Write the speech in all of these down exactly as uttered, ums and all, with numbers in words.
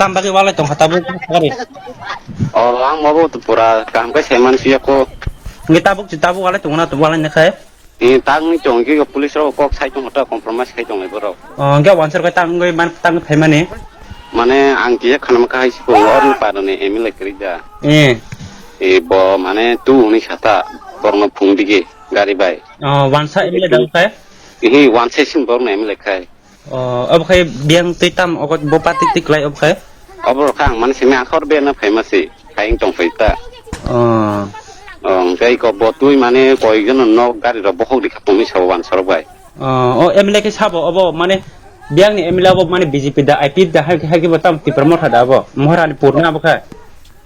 Tam bagwi walai tongkha tabuk gari. O, ang mabo to pura kaham khe saiman siya ko. Ngi tabuk si tabuk walai tongna to walai nakhai. E, tang ni chong ki police rok kok sai tong ta compromise khai tong borok. O, ngi wansar kai tang ngoi man tang phaimani. Mane ang kiya khanam khai si ko or ni parani M L A kri da. E. E, bo mane tu uni sata borno phung dige gari bai. O, wansa M L A dang khai. Hi wansa sin borno M L A khai. O, obo khai biyang twi tam ogot bo patik tik lai obo khai? Obo rok kha ang mani simi akhor be na phaima si, khaing tong phai ta. O. O, hwnkhe ko bo twi mane koi jono nok gari rok bokhok di kha tongni sabo wansa rok bai. O, o M L A khe sabo obo mane biyang ni M L A obo mane B J P da I P F da hai hai bo tam Tipra Motha da obo Maharani pur na obo khai?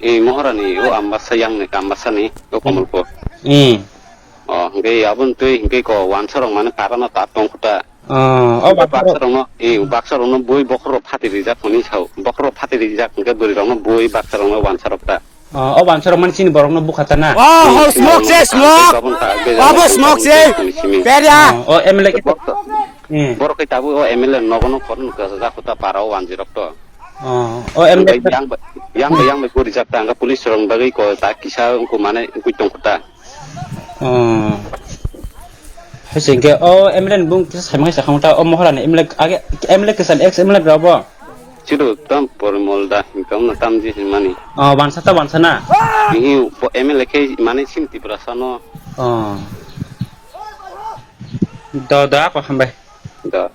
E, Maharani o Ambasa yang ni Ambasa ni o Komolpur. E. O, hwnkhe aboni twi hwnkhe ko wansa rok mane para no ta tong khuta. O, o Baksa rok. Baksa rokno, e, baksa rokno bui bokhorok phati rijak hwnwi sao. Bokhorok phati rijak hwnkhe bwrwi rokno bui baksa rokno wansa rok ta. O, o wansa rok mani chini borokno bukha ta na. Oh, oh, smoke se, smoke. Abo smoke se. Peria. O, o M L A khe. Borok, hmm, borok khe tabuk o M L A nogo no khoroknwi kwchajak kho ta para o wanjwi rok to. O, o M L A. Yang bai, yang bai, yang bai bwrwi jak ta hwnkhe police rok bagwi ko ta kisa wngkho mane wngkui tong kho ta. Oh. Hai se hwnkhe o M L A ni bung kisa saimang khe sakha ta o Mohora ni M L A age M L A kwcham ex M L A rok bo. Chwrw tam Porimol da hwnkhe wngno tam je hinmani. Oh, wansa ta wansa na? Tini bo M L A khe mane sim Tiprasa no. Oh. Do do ako hambai. Da.